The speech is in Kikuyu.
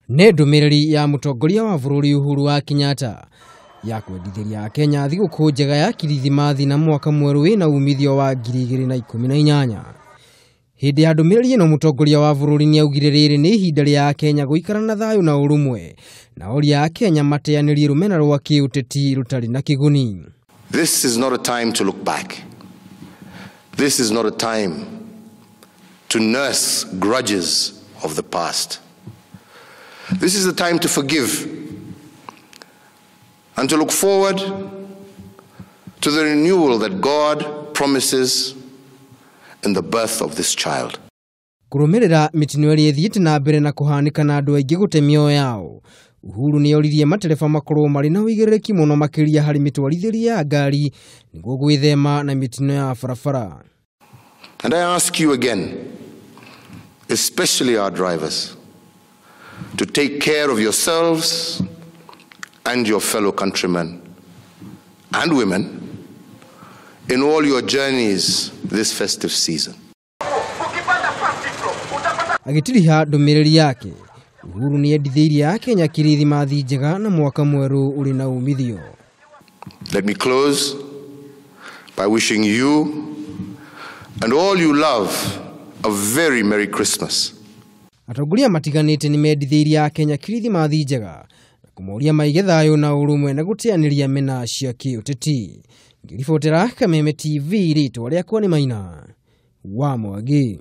Nĩ ndũmĩrĩri ya mũtongoria wa bũrũri Uhuru wa Kenyatta ya kwendithĩria Akenya thigũkũ njega ya Kirithimathi na mwaka mwerũ wĩna umithio wa 2018. Hĩndĩ ya ndũmĩrĩri ĩno, mũtongoria wa bũrũri nĩ augire rĩrĩ nĩ ihinda rĩa Akenya gũikara na thayũ na ũrũmwe, na oria Akenya mateanĩrie rũmena rwa kĩũteti rũtarĩ na kĩguni. This is not a time to look back. This is not a time to nurse grudges of the past. This is the time to forgive and to look forward to the renewal that God promises in the birth of this child. Kũrũmĩrĩra mĩtino ĩrĩa ĩthiĩte na mbere na kũhanĩka na andũ aingĩ gũte mĩoyo yao, Uhuru nĩ oririe matereba makorwo marĩ na ũigĩrĩrĩki mũno makĩria harĩ mĩtwarithĩrie ya ngari nĩguo gwĩthema na mĩtino ya barabara. And I ask you again, especially our drivers, to take care of yourselves and your fellow countrymen and women in all your journeys this festive season. Agĩtiriha ndũmĩrĩri yake, Uhuru nĩ endithĩirie Akenya Kirithimathi njega na mwaka mwerũ ũrĩ na umithio. Let me close by wishing you and all you love a very Merry Christmas. Atongoria matiganĩte nĩ mendithĩirie Akenya Kirithimathi njega na kũmoria maige thayũ na ũrũmwe na gũteanĩria mena cia kĩũteti. Ngĩribotera Kameme TV, rĩtwa rĩakwa nĩ Maina wa Mwangi.